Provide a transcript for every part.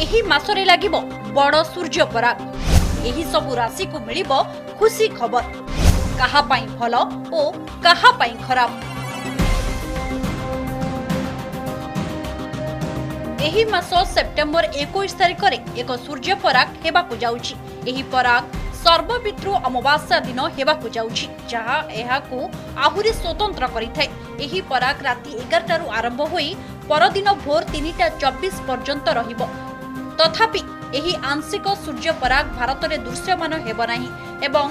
ଏହି ମାସରେ ଲାଗିବ ବଡ଼ ସୂର୍ଯ୍ୟପରାଗ। ଏହି ସବୁ ରାଶିକୁ ମିଳିବ ଖୁସି ଖବର। କାହା ପାଇଁ ଭଲ ଓ କାହା ପାଇଁ ଖରାପ? ଏହି ମାସ ସେପ୍ଟେମ୍ବର 21 ତାରିଖରେ ଏକ ସୂର୍ଯ୍ୟପରାଗ ହେବାକୁ ଯାଉଛି। ଏହି ପରାଗ ସର୍ବପିତୃ ଅମାବାସ୍ୟା ଦିନ ହେବାକୁ ଯାଉଛି, ଯାହା ଏହାକୁ ଆହୁରି ସ୍ୱତନ୍ତ୍ର କରିଥାଏ। ଏହି ପରାଗ ରାତି 11ଟାରୁ ଆରମ୍ଭ ହୋଇ ପରଦିନ ଭୋର 3:24 ପର୍ଯ୍ୟନ୍ତ ରହିବ। ତଥାପି ଏହି ଆଂଶିକ ସୂର୍ଯ୍ୟପରାଗ ଭାରତରେ ଦୃଶ୍ୟମାନ ହେବ ନାହିଁ ଏବଂ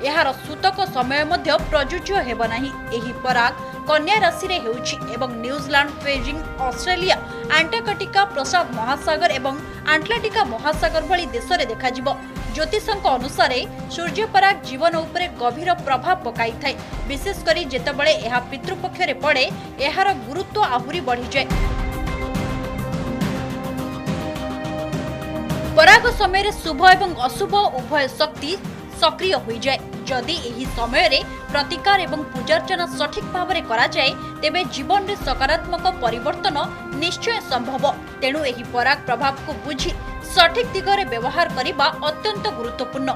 ଏହାର ସୂତକ ସମୟ ମଧ୍ୟ ପ୍ରଯୁଜ୍ୟ ହେବ ନାହିଁ। ଏହି ପରାଗ କନ୍ୟା ରାଶିରେ ହେଉଛି ଏବଂ ନ୍ୟୁଜିଲାଣ୍ଡ, ଫେଜିଂ, ଅଷ୍ଟ୍ରେଲିଆ, ଆଣ୍ଟାର୍କଟିକା, ପ୍ରଶାନ୍ତ ମହାସାଗର ଏବଂ ଆଣ୍ଟାର୍କଟିକା ମହାସାଗର ଭଳି ଦେଶରେ ଦେଖାଯିବ। ଜ୍ୟୋତିଷଙ୍କ ଅନୁସାରେ ସୂର୍ଯ୍ୟପରାଗ ଜୀବନ ଉପରେ ଗଭୀର ପ୍ରଭାବ ପକାଇଥାଏ। ବିଶେଷ କରି ଯେତେବେଳେ ଏହା ପିତୃପକ୍ଷରେ ପଡ଼େ, ଏହାର ଗୁରୁତ୍ୱ ଆହୁରି ବଢ଼ିଯାଏ। ପରାଗ ସମୟରେ ଶୁଭ ଏବଂ ଅଶୁଭ ଉଭୟ ଶକ୍ତି ସକ୍ରିୟ ହୋଇଯାଏ। ଯଦି ଏହି ସମୟରେ ପ୍ରତିକାର ଏବଂ ପୂଜାର୍ଚ୍ଚନା ସଠିକ୍ ଭାବରେ କରାଯାଏ, ତେବେ ଜୀବନରେ ସକାରାତ୍ମକ ପରିବର୍ତ୍ତନ ନିଶ୍ଚୟ ସମ୍ଭବ। ତେଣୁ ଏହି ପରାଗ ପ୍ରଭାବକୁ ବୁଝି ସଠିକ୍ ଦିଗରେ ବ୍ୟବହାର କରିବା ଅତ୍ୟନ୍ତ ଗୁରୁତ୍ୱପୂର୍ଣ୍ଣ।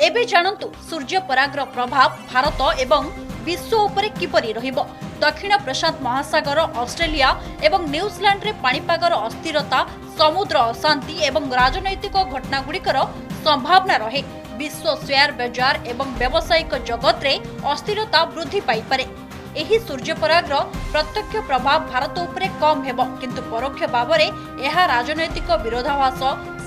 ଏବେ ଜାଣନ୍ତୁ ସୂର୍ଯ୍ୟପରାଗର ପ୍ରଭାବ ଭାରତ ଏବଂ ବିଶ୍ୱ ଉପରେ କିପରି ରହିବ। ଦକ୍ଷିଣ ପ୍ରଶାନ୍ତ ମହାସାଗର, ଅଷ୍ଟ୍ରେଲିଆ ଏବଂ ନ୍ୟୁଜିଲାଣ୍ଡରେ ପାଣିପାଗର ଅସ୍ଥିରତା, ସମୁଦ୍ର ଅଶାନ୍ତି ଏବଂ ରାଜନୈତିକ ଘଟଣାଗୁଡ଼ିକର ସମ୍ଭାବନା ରହେ। ବିଶ୍ୱ ସେୟାର ବଜାର ଏବଂ ବ୍ୟବସାୟିକ ଜଗତରେ ଅସ୍ଥିରତା ବୃଦ୍ଧି ପାଇପାରେ। ଏହି ସୂର୍ଯ୍ୟପରାଗର ପ୍ରତ୍ୟକ୍ଷ ପ୍ରଭାବ ଭାରତ ଉପରେ କମ୍ ହେବ, କିନ୍ତୁ ପରୋକ୍ଷ ଭାବରେ ଏହା ରାଜନୈତିକ ବିରୋଧାଭାସ,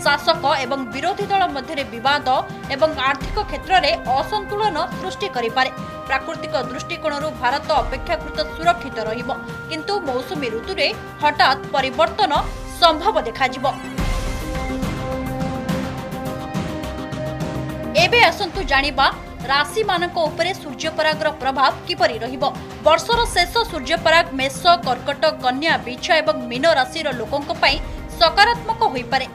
ଶାସକ ଏବଂ ବିରୋଧୀ ଦଳ ମଧ୍ୟରେ ବିବାଦ ଏବଂ ଆର୍ଥିକ କ୍ଷେତ୍ରରେ ଅସନ୍ତୁଳନ ସୃଷ୍ଟି କରିପାରେ। ପ୍ରାକୃତିକ ଦୃଷ୍ଟିକୋଣରୁ ଭାରତ ଅପେକ୍ଷାକୃତ ସୁରକ୍ଷିତ ରହିବ, କିନ୍ତୁ ମୌସୁମୀ ଋତୁରେ ହଠାତ୍ ପରିବର୍ତ୍ତନ ସମ୍ଭବ ଦେଖାଯିବ। ଏବେ ଆସନ୍ତୁ ଜାଣିବା ରାଶିମାନଙ୍କ ଉପରେ ସୂର୍ଯ୍ୟପରାଗର ପ୍ରଭାବ କିପରି ରହିବ। ବର୍ଷର ଶେଷ ସୂର୍ଯ୍ୟପରାଗ ମେଷ, କର୍କଟ, କନ୍ୟା, ବିଛା ଏବଂ ମୀନ ରାଶିର ଲୋକଙ୍କ ପାଇଁ ସକାରାତ୍ମକ ହୋଇପାରେ।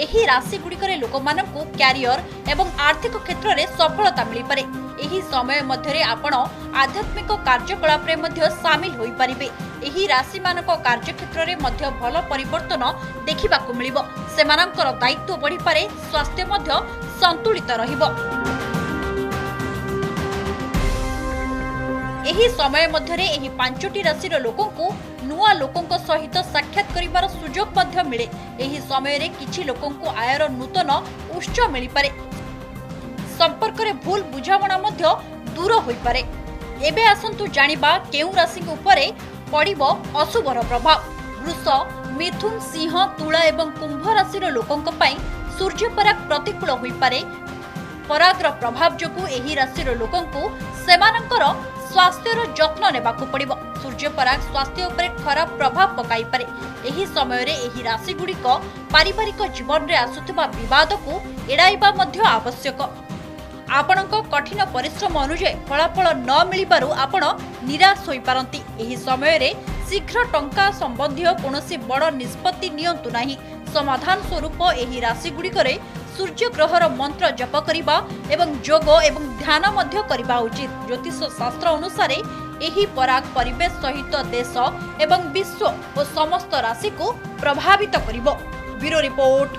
ଏହି ରାଶିଗୁଡ଼ିକରେ ଲୋକମାନଙ୍କୁ କ୍ୟାରିୟର ଏବଂ ଆର୍ଥିକ କ୍ଷେତ୍ରରେ ସଫଳତା ମିଳିପାରେ। ଏହି ସମୟ ମଧ୍ୟରେ ଆପଣ ଆଧ୍ୟାତ୍ମିକ କାର୍ଯ୍ୟକଳାପରେ ମଧ୍ୟ ସାମିଲ ହୋଇପାରିବେ। ଏହି ରାଶିମାନଙ୍କ କାର୍ଯ୍ୟକ୍ଷେତ୍ରରେ ମଧ୍ୟ ଭଲ ପରିବର୍ତ୍ତନ ଦେଖିବାକୁ ମିଳିବ। ସେମାନଙ୍କର ଦାୟିତ୍ୱ ବଢ଼ିପାରେ। ସ୍ୱାସ୍ଥ୍ୟ ମଧ୍ୟ ସନ୍ତୁଳିତ ରହିବ। ଏହି ସମୟ ମଧ୍ୟରେ ଏହି 5ଟି ରାଶିର ଲୋକଙ୍କୁ ନୂଆ ଲୋକଙ୍କ ସହିତ ସାକ୍ଷାତ କରିବାର ସୁଯୋଗ ମଧ୍ୟ ମିଳେ। ଏହି ସମୟରେ କିଛି ଲୋକଙ୍କୁ ଆୟର ନୂତନ ଉତ୍ସ ମିଳିପାରେ। ସମ୍ପର୍କରେ ଭୁଲ ବୁଝାମଣା ମଧ୍ୟ ଦୂର ହୋଇପାରେ। ଏବେ ଆସନ୍ତୁ ଜାଣିବା କେଉଁ ରାଶିଙ୍କ ଉପରେ ପଡ଼ିବ ଅଶୁଭର ପ୍ରଭାବ। ବୃଷ, ମିଥୁନ, ସିଂହ, ତୁଳା ଏବଂ କୁମ୍ଭ ରାଶିର ଲୋକଙ୍କ ପାଇଁ ସୂର୍ଯ୍ୟପରାଗ ପ୍ରତିକୂଳ ହୋଇପାରେ। ପରାଗର ପ୍ରଭାବ ଯୋଗୁଁ ଏହି ରାଶିର ଲୋକଙ୍କୁ ସେମାନଙ୍କର ସ୍ୱାସ୍ଥ୍ୟର ଯତ୍ନ ନେବାକୁ ପଡ଼ିବ। ସୂର୍ଯ୍ୟପରାଗ ସ୍ୱାସ୍ଥ୍ୟ ଉପରେ ଖରାପ ପ୍ରଭାବ ପକାଇପାରେ। ଏହି ସମୟରେ ଏହି ରାଶିଗୁଡ଼ିକ ପାରିବାରିକ ଜୀବନରେ ଆସୁଥିବା ବିବାଦକୁ ଏଡ଼ାଇବା ମଧ୍ୟ ଆବଶ୍ୟକ। ଆପଣଙ୍କ କଠିନ ପରିଶ୍ରମ ଅନୁଯାୟୀ ଫଳାଫଳ ନ ମିଳିବାରୁ ଆପଣ ନିରାଶ ହୋଇପାରନ୍ତି। ଏହି ସମୟରେ ଶୀଘ୍ର ଟଙ୍କା ସମ୍ବନ୍ଧୀୟ କୌଣସି ବଡ଼ ନିଷ୍ପତ୍ତି ନିଅନ୍ତୁ ନାହିଁ। ସମାଧାନ ସ୍ୱରୂପ ଏହି ରାଶିଗୁଡ଼ିକରେ ସୂର୍ଯ୍ୟଗ୍ରହର ମନ୍ତ୍ର ଜପ କରିବା ଏବଂ ଯୋଗ ଏବଂ ଧ୍ୟାନ ମଧ୍ୟ କରିବା ଉଚିତ। ଜ୍ୟୋତିଷ ଶାସ୍ତ୍ର ଅନୁସାରେ ଏହି ପରାଗ ପରିବେଶ ସହିତ ଦେଶ ଏବଂ ବିଶ୍ୱ ଓ ସମସ୍ତ ରାଶିକୁ ପ୍ରଭାବିତ କରିବ। Bureau report,